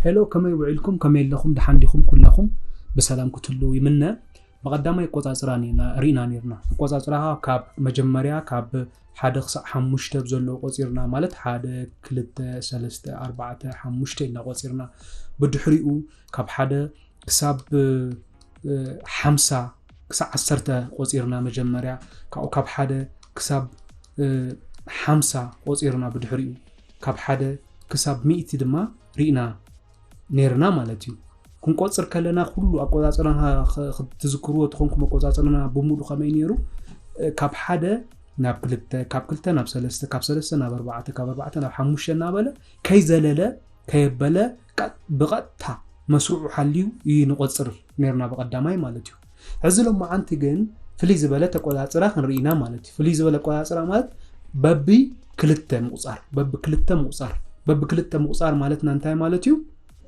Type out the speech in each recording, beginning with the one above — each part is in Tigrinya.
ሄሎ፣ ከመይ ውዒልኩም? ከመይ ኣለኹም? ደሓን ዲኹም? ኩላኹም ብሰላም ክትህልዉ ይምነ። ብቐዳማይ ኣቆጻጽራ ኒና-፣ ርኢና ኔርና። ኣቆጻጽራ ካብ መጀመርያ ካብ ሓደ ክሳዕ ሓሙሽተ ብዘለዉ ቆጺርና፣ ማለት ሓደ፣ ክልተ፣ ሰለስተ፣ ኣርባዕተ፣ ሓሙሽተ ኢልና ቆጺርና። ብድሕሪኡ ካብ ሓደ ክሳብ፣ እ፣ ሓምሳ ክሳብ ዓሰርተ ቆጺርና መጀመርያ፣ ካብኡ ካብ ሓደ ክሳብ፣ እ፣ ሓምሳ ቆጺርና ብድሕሪኡ ካብ ሓደ ክሳብ ሚእቲ ድማ ርኢና ኔርና ማለት እዩ። ክንቆጽር ከለና ኩሉ ኣቆጻጽራና ኸ-፣ ኸ-፣ ትዝክርዎ ተኾንኩም ኣቆጻጽራና ብምሉእ ከመይ ኔሩ? እ፣ ካብ ሓደ ናብ ክልተ፣ ካብ ክልተ ናብ ሰለስተ፣ ካብ ሰለስተ ናብ ኣርባዕተ፣ ካብ ኣርባዕተ ናብ ሓሙሽተ እናበለ ከይዘለለ ከየበለ ቀ-፣ ብቐጥታ መስርዑ ሓልዩ እዩ ንቆጽር ኔርና ብቐዳማይ ማለት እዩ። ሕዚ ሎማዓንቲ ግን ፍልይ ዝበለ ተቆጻጽራ ክንርኢ ኢና ማለት እዩ። ፍልይ ዝበለ ኣቆጻጽራ ማለት በቢ ክልተ ምቑጻር፣ በቢ ክልተ ምቑጻር፣ በቢ ክልተ ምቑጻር ማለትና እንታይ ማለት እዩ?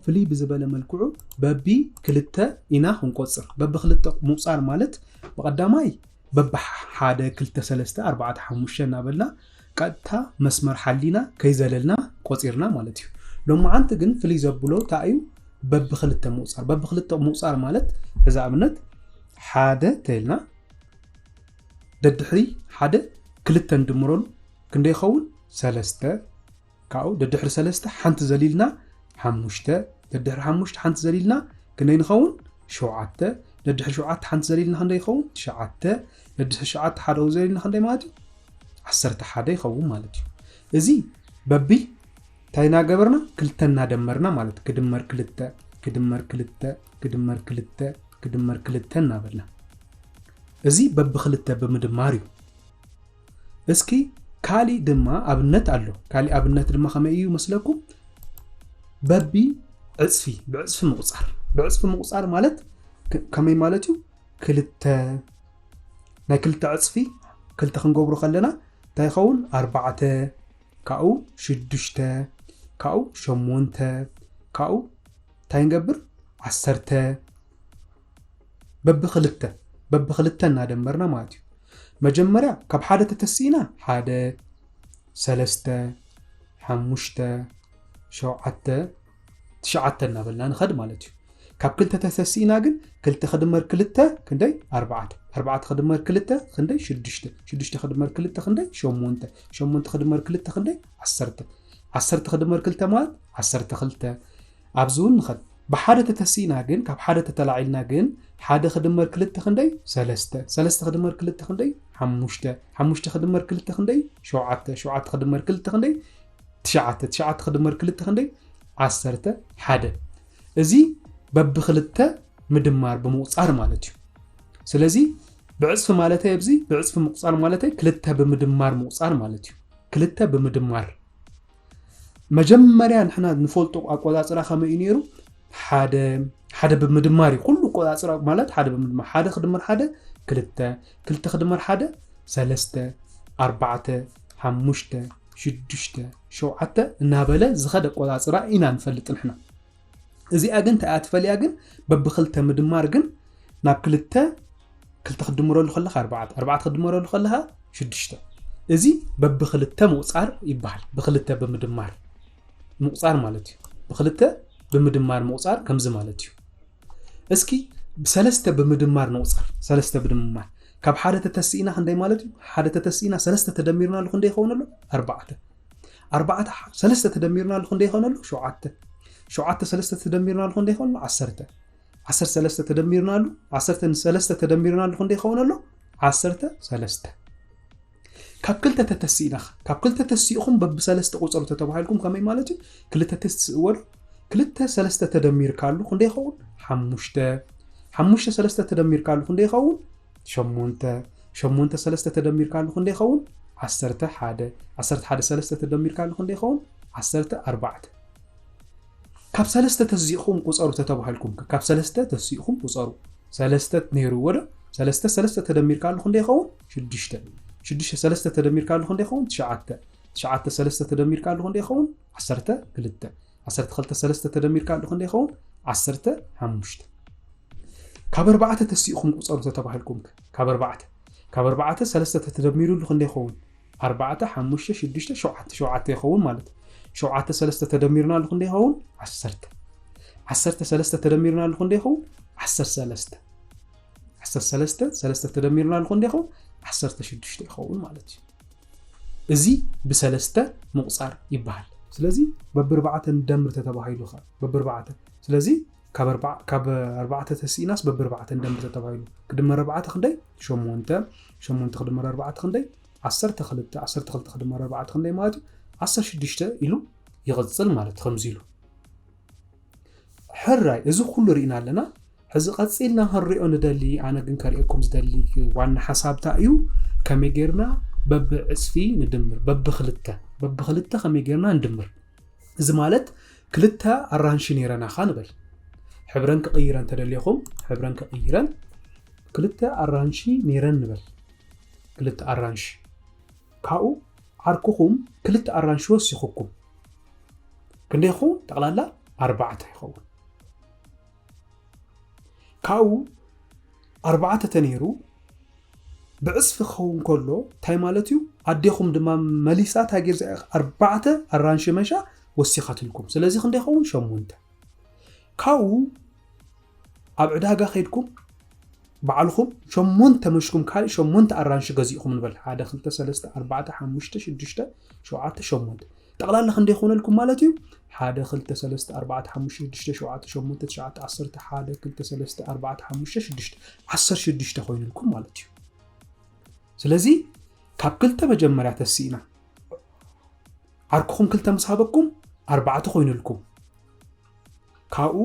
ፍልይ ብዝበለ መልክዑ በቢ ክልተ ኢና ክንቆጽር። በቢ ክልተ ምቑጻር ማለት ብቐዳማይ በቢ ሓደ፣ ክልተ፣ ሰለስተ፣ ኣርባዕተ፣ ሓሙሽተ እናበልና ቀጥታ መስመር ሓሊና ከይዘለልና ቆጺርና ማለት እዩ። ሎማዓንቲ ግን ፍልይ ዘብሎ እንታይ እዩ? በቢ ክልተ ምቑጻር። በቢ ክልተ ምቑጻር ማለት ሕዚ ኣብነት ሓደ ተይልና ደድሕሪ ሓደ ክልተ ንድምረሉ ክንደይ ይኸውን? ሰለስተ። ካብኡ ደድሕሪ ሰለስተ ሓንቲ ዘሊልና ሓሙሽተ፣ ደድሕሪ ሓሙሽተ ሓንቲ ዘሊልና ክንደይ ንኸውን? ሸውዓተ። ደድሕሪ ሸውዓተ ሓንቲ ዘሊልና ክንደይ ይኸውን? ትሽዓተ። ደድሕሪ ትሽዓተ ሓደ ዘሊልና ክንደይ ማለት እዩ? ዓሰርተ ሓደ ይኸውን ማለት እዩ። እዚ በቢ እንታይ እናገበርና? ክልተ እናደመርና ማለት ክድመር ክልተ፣ ክድመር ክልተ፣ ክድመር ክልተ፣ ክድመር ክልተ እናበልና። እዚ በቢ ክልተ ብምድማር እዩ። እስኪ ካሊእ ድማ ኣብነት ኣሎ። ካሊእ ኣብነት ድማ ከመይ እዩ መስለኩም? በቢ ዕጽፊ፣ ብዕጽፊ ምቑጻር። ብዕጽፊ ምቑጻር ማለት ከ-፣ ከመይ ማለት እዩ? ክልተ፣ ናይ ክልተ ዕጽፊ ክልተ ክንገብሮ ከለና እንታይ ይኸውን? ኣርባዕተ፣ ካብኡ ሽዱሽተ፣ ካብኡ ሸሞንተ፣ ካብኡ እንታይ ንገብር? ዓሰርተ። በብኽልተ፣ በብኽልተ እናደመርና ማለት እዩ። መጀመርያ ካብ ሓደ ተተሲእና ሓደ፣ ሰለስተ፣ ሓሙሽተ፣ ሸውዓተ፣ ትሽዓተ እናበልና ንኸድ ማለት እዩ። ካብ ክልተ ተተሲእና ግን ክልተ ክድመር ክልተ ክንደይ? ኣርባዕተ። ኣርባዕተ ክድመር ክልተ ክንደይ? ሽዱሽተ። ሽዱሽተ ክድመር ክልተ ክንደይ? ሸሞንተ። ሸሞንተ ክድመር ክልተ ክንደይ? ዓሰርተ። ዓሰርተ ክድመር ክልተ ማለት ዓሰርተ ክልተ። ኣብዚ እውን ንኸድ። ብሓደ ተተሲእና ግን፣ ካብ ሓደ ተተላዒልና ግን፣ ሓደ ክድመር ክልተ ክንደይ? ሰለስተ። ሰለስተ ክድመር ክልተ ክንደይ? ሓሙሽተ። ሓሙሽተ ክድመር ክልተ ክንደይ? ሸውዓተ። ሸውዓተ ክድመር ክልተ ክንደይ? ትሽዓተ። ትሽዓተ ክድመር ክልተ ክንደይ? ዓሰርተ ሓደ። እዚ በብኽልተ ምድማር ብምቑጻር ማለት እዩ። ስለዚ ብዕጽፊ ማለተይ ኣብዚ ብዕጽፊ ምቑጻር ማለተይ ክልተ ብምድማር ምቑጻር ማለት እዩ። ክልተ ብምድማር። መጀመርያ ንሕና ንፈልጦ ኣቆጻጽራ ከመይ እዩ ነይሩ? ሓደ፣ ሓደ ብምድማር እዩ። ኩሉ ኣቆጻጽራ ማለት ሓደ ብምድማር። ሓደ ክድመር ሓደ፣ ክልተ፣ ክልተ ክድመር ሓደ፣ ሰለስተ፣ ኣርባዕተ፣ ሓሙሽተ፣ ሽዱሽተ፣ ሸውዓተ እናበለ ዝኸድ ኣቆጻጽራ ኢና ንፈልጥ ንሕና። እዚኣ ግን እንታይ እያ ትፈልያ ግን? በብኽልተ ምድማር ግን ናብ ክልተ፣ ክልተ ክትድምረሉ ከለኻ ኣርባዕተ፣ ኣርባዕተ ክትድምረሉ ከለኻ ሽዱሽተ። እዚ በብኽልተ ምቑጻር ይበሃል። ብኽልተ ብምድማር ምቑጻር ማለት እዩ። ብኽልተ ብምድማር ምቑጻር ከምዚ ማለት እዩ። እስኪ ብሰለስተ ብምድማር ንቑጸር። ሰለስተ ብምድማር ካብ ሓደ ተተሲእና ክንደይ ማለት እዩ? ሓደ ተተሲእና ሰለስተ ተደሚርናሉ ክንደይ ይኸውን ኣሎ? ኣርባዕተ። ኣርባዕተ ሰለስተ ተደሚርናሉ ክንደይ ይኸውን ኣሎ? ሸውዓተ። ሸውዓተ ሰለስተ ተደሚርናሉ ክንደይ ይኸውን ኣሎ? ዓሰርተ። ዓሰርተ ሰለስተ ተደሚርናሉ፣ ዓሰርተ ንሰለስተ ተደሚርናሉ ክንደይ ይኸውን ኣሎ? ዓሰርተ ሰለስተ። ካብ ክልተ ተተሲእና፣ ካብ ክልተ ተሲእኹም በብሰለስተ ቁጸሩ ተተባሂልኩም ከመይ ማለት እዩ? ክልተ ተስእዎ ዶ? ክልተ ሰለስተ ተደሚርካሉ ክንደይ ይኸውን? ሓሙሽተ። ሓሙሽተ ሰለስተ ተደሚርካሉ ክንደይ ይኸውን? ሸሞንተ። ሸሞንተ ሰለስተ ተደሚርካሉ ክንደይ ይኸውን? ዓሰርተ ሓደ። ዓሰርተ ሓደ ሰለስተ ተደሚርካሉ ክንደይ ይኸውን? ዓሰርተ ኣርባዕተ። ካብ ሰለስተ ተሲእኹም ቁጸሩ ተተባሂልኩም ከ? ካብ ሰለስተ ተሲእኹም ቁጸሩ። ሰለስተ ነይርዎ ዶ? ሰለስተ ሰለስተ ተደሚርካሉ ክንደይ ይኸውን? ሽዱሽተ። ሽዱሽተ ሰለስተ ተደሚርካሉ ክንደይ ይኸውን? ትሽዓተ። ትሽዓተ ሰለስተ ተደሚርካሉ ክንደይ ይኸውን? ዓሰርተ ክልተ። ዓሰርተ ክልተ ሰለስተ ተደሚርካሉ ክንደይ ይኸውን? ዓሰርተ ሓሙሽተ። ካብ ኣርባዕተ ተሲእኹም ቁጸሩ ተተባሂልኩም ከ? ካብ ኣርባዕተ። ካብ ኣርባዕተ ሰለስተ ተደሚሩሉ ክንደይ ይኸውን? ኣርባዕተ፣ ሓሙሽተ፣ ሽዱሽተ፣ ሸውዓተ። ሸውዓተ ይኸውን ማለት እዩ። ሸውዓተ ሰለስተ ተደሚርናሉ ክንደይ ይኸውን? ዓሰርተ። ዓሰርተ ሰለስተ ተደሚርናሉ ክንደይ ይኸውን? ዓሰርተ ሰለስተ። ዓሰርተ ሰለስተ፣ ሰለስተ ተደሚርናሉ ክንደይ ይኸውን? ዓሰርተ ሽዱሽተ ይኸውን ማለት እዩ። እዚ ብሰለስተ ምቑጻር ይበሃል። ስለዚ በብርባዕተ ንደምር ተተባሂሉ ኸ በብርባዕተ። ስለዚ ካብ ኣርባዕተ ተስኢናስ በብርባዕተ ንደምር ተተባሂሉ ክድመር ኣርባዕተ ክንደይ? ሸሞንተ። ሸሞንተ ክድመር ኣርባዕተ ክንደይ? ዓሰርተ ክልተ። ዓሰርተ ክልተ ክድመር ኣርባዕተ ክንደይ ማለት እዩ? ዓሰርተ ሽዱሽተ ኢሉ ይቕጽል ማለት ከምዚ ኢሉ። ሕራይ እዚ ኩሉ ርኢና ኣለና። ሕዚ ቀጺልና ክንሪኦ ንደሊ፣ ኣነ ግን ከርእየኩም ዝደሊ ዋና ሓሳብታ እዩ፣ ከመይ ጌርና በብዕጽፊ ንድምር፣ በብክልተ፣ በብክልተ ከመይ ጌርና ንድምር። እዚ ማለት ክልተ ኣራንሺ ኔረናኻ ንበል። ሕብረን ክቕይረን ተደሊኹም፣ ሕብረን ክቕይረን፣ ክልተ ኣራንሺ ኔረን ንበል። ክልተ ኣራንሺ። ካብኡ ዓርክኹም ክልተ ኣራንሺ ወሲኹኩም። ክንደይ ይኸውን? ጠቕላላ ኣርባዕተ ይኸውን። ካብኡ ኣርባዕተ ተነይሩ ብዕጽፊ ክኸውን ከሎ እንታይ ማለት እዩ? ኣዴኹም ድማ መሊሳ እንታይ ጌር ኣርባዕተ ኣራንሺ መሻ ወሲኻትልኩም። ስለዚ ክንደይ ይኸውን? ሸሞንተ። ካብኡ ኣብ ዕዳጋ ከይድኩም ባዕልኹም ሸሞንተ መሽኩም ካልእ ሸሞንተ ኣራንሺ ገዚእኹም ንበል። ሓደ፣ ክልተ፣ ሰለስተ፣ ኣርባዕተ፣ ሓሙሽተ፣ ሽዱሽተ፣ ሸውዓተ፣ ሸሞንተ። ጠቕላላ ክንደይ ይኾነልኩም ማለት እዩ? ሓደ፣ ክልተ፣ ሰለስተ፣ ኣርባዕተ፣ ሓሙሽተ፣ ሽዱሽተ፣ ሸውዓተ፣ ሸሞንተ፣ ትሽዓተ፣ ዓሰርተ፣ ሓደ፣ ክልተ፣ ሰለስተ፣ ኣርባዕተ፣ ሓሙሽተ፣ ሽዱሽተ፣ ዓሰርተ ሽዱሽተ ኮይኑልኩም ማለት እዩ። ስለዚ ካብ ክልተ መጀመርያ ተስኢና ዓርክኹም ክልተ ምስ ሃበኩም ኣርባዕተ ኮይኑልኩም። ካብኡ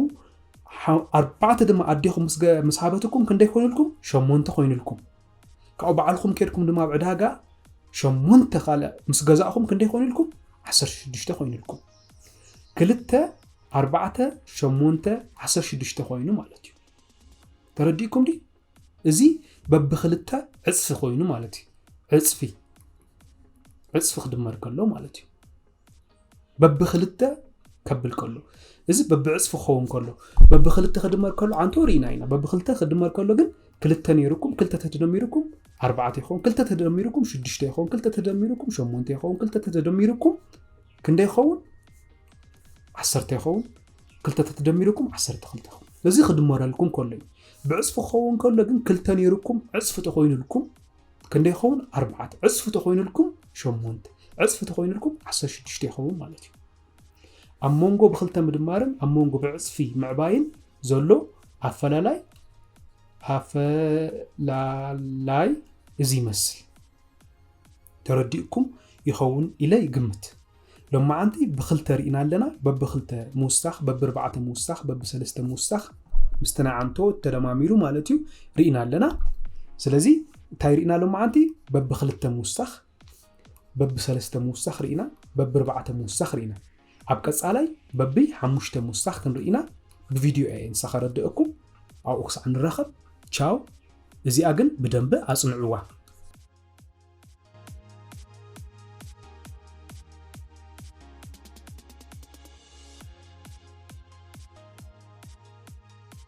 ሓ-፣ ኣርባዕተ ድማ ኣዴኹም ምስ ገ-፣ ምስ ሃበትኩም ክንደይ ኮይኑልኩም? ሸሞንተ ኮይኑልኩም። ካብኡ ባዕልኹም ኬድኩም ድማ ኣብ ዕዳጋ ሸሞንተ ካልእ ምስ ገዛእኹም ክንደይ ኮይኑልኩም? ዓሰርተ ሽዱሽተ ኮይኑልኩም። ክልተ፣ ኣርባዕተ፣ ሸሞንተ፣ ዓሰርተ ሽዱሽተ ኮይኑ ማለት እዩ። ተረዲእኩም ድዩ? እዚ በብክልተ ዕጽፊ ኮይኑ ማለት እዩ። ዕጽፊ፣ ዕጽፊ ክድመር ከሎ ማለት እዩ። በብክልተ ከብል ከሎ፣ እዚ በብዕጽፊ ክኸውን ከሎ፣ በብክልተ ክድመር ከሎ፣ ኣንቶ ርኢና ኢና። በብክልተ ክድመር ከሎ ግን ክልተ ነይሩኩም፣ ክልተ ተደሚሩኩም ኣርባዕተ ይኸውን፣ ክልተ ተደሚሩኩም ሽዱሽተ ይኸውን፣ ክልተ ተደሚሩኩም ሸሞንተ ይኸውን፣ ክልተ ተደሚሩኩም ክንደይ ይኸውን? ዓሰርተ ይኸውን። ክልተ ተደሚሩኩም ዓሰርተ ክልተ ይኸውን። እዚ ክድመረልኩም ከሎ እዩ። ብዕጽፊ ክኸውን ከሎ ግን ክልተ ነይሩኩም ዕጽፊ ተኾይኑልኩም ክንደይ ይኸውን? ኣርባዕተ። ዕጽፊ ተኾይኑልኩም ሸሞንተ። ዕጽፊ ተኾይኑልኩም ዓሰርተ ሽዱሽተ ይኸውን ማለት እዩ። ኣብ መንጎ ብክልተ ምድማርን ኣብ መንጎ ብዕጽፊ ምዕባይን ዘሎ ኣፈላላይ፣ ኣፈላላይ እዚ ይመስል። ተረዲእኩም ይኸውን ኢለ ይግምት። ሎማዓንቲ ብክልተ ርኢና ኣለና፣ በብክልተ ምውሳኽ፣ በብርባዕተ ምውሳኽ፣ በብሰለስተ ምውሳኽ፣ ምስቲ ናይ ዓንቶ ተደማሚሩ ማለት እዩ ርኢና ኣለና። ስለዚ እንታይ ርኢና ሎማዓንቲ? በብክልተ ምውሳኽ፣ በብሰለስተ ምውሳኽ ርኢና፣ በብርባዕተ ምውሳኽ ርኢና። ኣብ ቀጻላይ በቢ ሓሙሽተ ምውሳኽ ክንርኢና ብቪድዮ እየ ንሳ ከረድእኩም። ኣብኡ ክሳዕ ንራኸብ፣ ቻው። እዚኣ ግን ብደንቢ ኣጽንዕዋ።